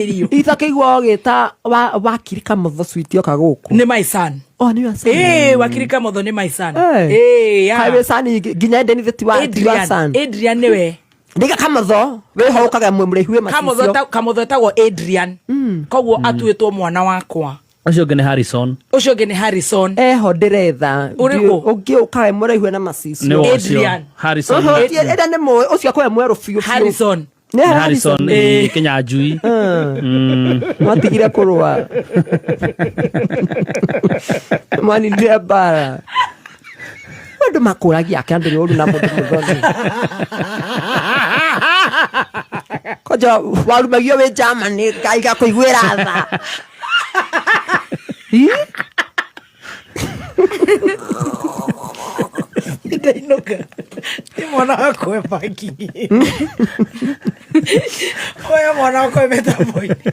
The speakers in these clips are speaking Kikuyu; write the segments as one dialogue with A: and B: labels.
A: Ithakĩigua ũgĩta wakiri Kamotho sweet oka gũkũ.
B: Nĩ my son.
A: Oh, nĩ your son.
B: Ĩĩ, wakiri Kamotho nĩ my son.
A: Eh.
B: Ĩĩ, yeah.
A: Kaĩ wĩ son nginya Eden ithe ti wa ti wa
B: Adrian,
A: son.
B: Adrian nĩwe.
A: Ndiga Kamotho wĩho ũkage mũrĩhi wĩ
B: Kamotho
A: macicio.
B: Kamotho etagwo Adrian. Koguo atuĩtwo mwana wakwa.
C: Ũcio ũngĩ nĩ Harrison.
B: Ũcio ũngĩ nĩ Harrison.
A: Eho ndĩretha.
B: Ũrĩkũ?
A: Ũngĩ ũkawe mũraihu na macicio.
C: Nĩ ũcio.
B: Adrian.
C: Harrison.
A: Ũhũ, ĩrĩa nĩ mũĩ ũcio akoe mwerũ biũ biũ.
B: Harrison.
A: Nĩ
C: Harrison
A: Harrison.
C: ĩ, Kĩnyanjui.
A: Mwatigire kũrũa. Mwaninire mbara. Andũ makũragia ake andũ nĩ ũru na mũndũ mũthoni. Kwanja warumagio wĩ Germany Ngai gakũiguĩra tha. Ĩ?
B: Ndainũka. Nĩ mwana wakwa e baki. Oya mwana wakwa e mĩtambo-inĩ.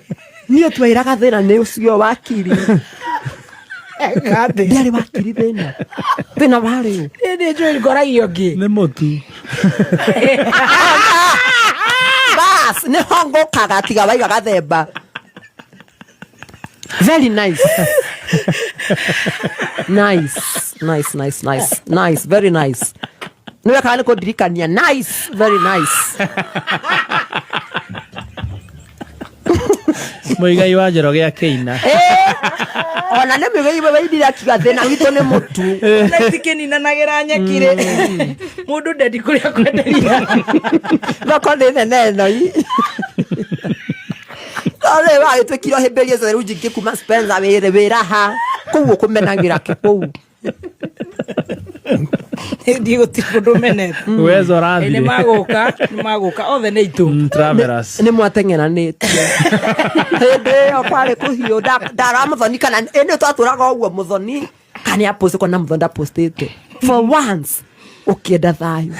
A: Niĩ twairaga thĩna nĩ ũcio wakiri.
B: Gatĩ.
A: Ndiarĩ wakiri thĩna. Thĩna warĩ ũ?
B: Niĩ nĩ njũĩ ngoragia ũngĩ.
C: Nĩ mũtu.
A: Bas, nĩho ngũkaga tiga waiga gathemba. Very nice. Nice, nice, nice, nice, nice, very nice. Nĩwe kana nĩ kũndirikania. Nice, very nice.
C: Mũigai wa Njoroge akĩina.
A: Eh, ona nĩ mĩgei weindire akiuga thĩna witũ nĩ mũtu.
B: Na itikĩninanagĩra nyeki rĩ. Mũndũ ndendi kũrĩa kwenderia.
A: Thoko nĩ nene ĩno i. No rĩu wagĩtuĩkire ũhĩmbĩrie theruji ingĩ kuma Spencer wĩrĩ wĩraha kũu ũkũmenagĩra kĩ kũu.
B: Ndiĩ gũtirĩ ũndũ menete.
C: Uwezo
B: Ĩ,
C: ũrathiĩ.
B: Nĩ magũka, nĩ magũka othe nĩ itũ.
C: Travelers.
A: Nĩ mwateng'eranĩtie hĩndĩ ĩyo kwarĩ kũhiũ ndara mũthoni kana ĩndĩ twatũraga ũguo mũthoni kana nĩ apost kona mũthoni ndapostĩte for once ũkĩenda thayũ.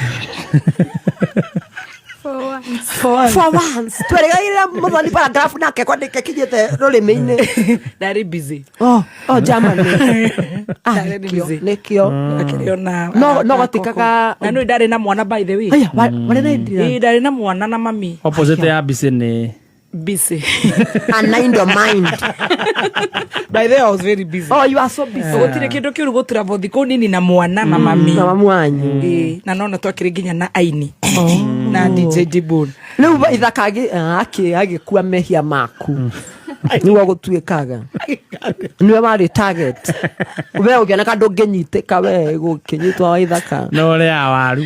A: For once twerĩgagĩrĩra mũthoni paragraph nake kwandĩka kinyĩte rũrĩmĩ-inĩ.
B: Ndarĩ busy.
A: Oh, oh, Germany. Ah,
B: Ndarĩ
A: nĩkĩo,
B: busy.
A: nĩkĩo.
B: Akĩrĩ ona
A: No gũtikaga-
B: Na nĩ ndarĩ na mwana by the way.
A: Aya, warĩ na Adrian?
B: Ĩ, ndarĩ na mwana na mami.
C: Opposite ya busy nĩ
B: Busy.
A: An idle mind.
B: By the way, I was very busy.
A: Oh, you are so busy.
B: Gũtirĩ kĩndũ kĩũru gũtravel thikũ nini na mwana na mami.
A: Na mamu wanyu.
B: Ĩ, na nona twakĩrĩ nginya na aini na DJ Dibon.
A: Rĩu ithaka agĩkua mehia maku. Nĩguo gũtuĩkaga. Nĩwe warĩ target. We ũngĩoneka ndũngĩnyitĩka we gũkĩnyitwo wa ithaka.
C: No ũrĩa waru.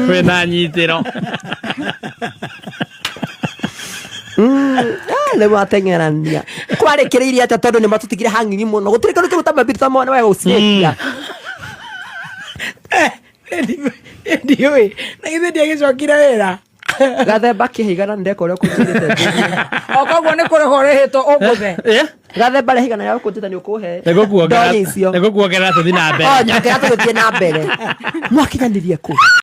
C: Wĩna nyitĩro.
A: Rĩu ateng'erania kwarĩkĩrĩirie atĩa tondũ nĩ matũtigire hang'ing'i mũno gũtirĩ kĩndũ kĩruta mabiri ta mwana we gũciĩkia.
B: Ndiũĩ na githĩ ndiagĩcokire wĩra.
A: Gathemba kĩhĩgana ndeka ũrĩa ũkũnjĩrĩte.
B: O koguo nĩ kũrĩhwo ũrĩhĩtwo ũngũthe.
A: Gathemba rĩhĩgana rĩa ũkũnjĩta nĩ ũkũhe ndonye icio.
C: Nĩgũkuongerera tũthiĩ na mbere.
A: O nyongera tũgĩthiĩ na mbere mwakinyanĩrie kũ.